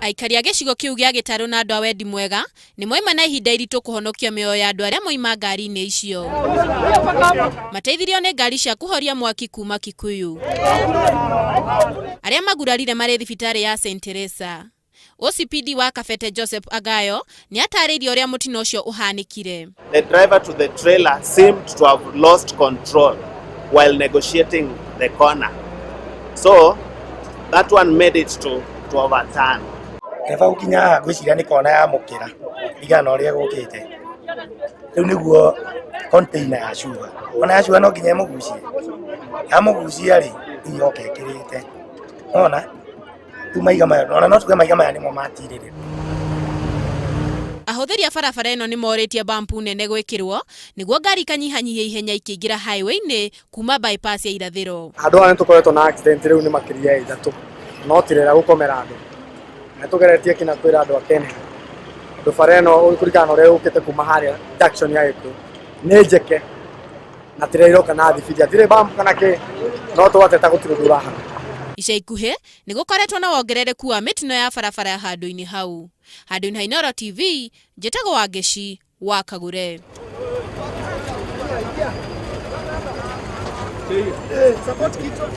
Aikari a gĩcigo kĩu gĩa Gĩtarũ na andũ a wendi mwega nĩ moima na ihinda iritũ kũhonokia mĩoyo ya andũ arĩa moima ngari-inĩ icio. Mateithirio nĩ ngari cia kũhoria mwaki kuma Kikuyu. Arĩa magurarire marĩ thibitarĩ ya St Teresa. OCPD wa Kabete Joseph Agayo nĩ atarĩirie ũrĩa mũtino ũcio ũhanĩkire. The driver to the trailer seemed to have lost control while negotiating the corner. So that one made it to overturn. Ndereba gũkinya haha ngwĩciria nĩ kona ya mũkĩra kũringana na ũrĩa gũkĩte. Rĩu nĩguo container ya cuba. Kona ya cuba no nginya ĩmũgucie. Yamũgucia rĩ, rĩu yoka ĩkĩrĩte. Nĩwona? Rĩu mahiga maya, ona no tuge mahiga maya nĩmo matirĩrĩra. Ahũthĩri a barabara ĩno nĩ morĩtie bampu nene gwĩkĩrwo nĩguo ngari ikanyihanyihia ihenya ikĩingĩra highway-inĩ kuma bypass ya irathĩro. Handũ haha nĩ tũkoretwo na accident rĩu nĩ makĩria ya ithatũ no tirera gũkomera andũ. Na nĩ tũgeretie kinya kwĩra andũ a KeNHA tondũ bara ĩno kũringana na ũrĩa yũkĩte kuma harĩa junction ya Gĩkũyũ nĩ njeke na tira iroka na thibidi hatirĩ bump kana kĩ no twateta gũtirĩ ũndũ ũrahana. Ica ikuhĩ nĩ gũkoretwo na wongerereku wa mĩtino ya barabara handũ-inĩ hau. Handũ-inĩ ha Inooro TV, njĩtagwo Wangeci wa Kagure. Support kichwa.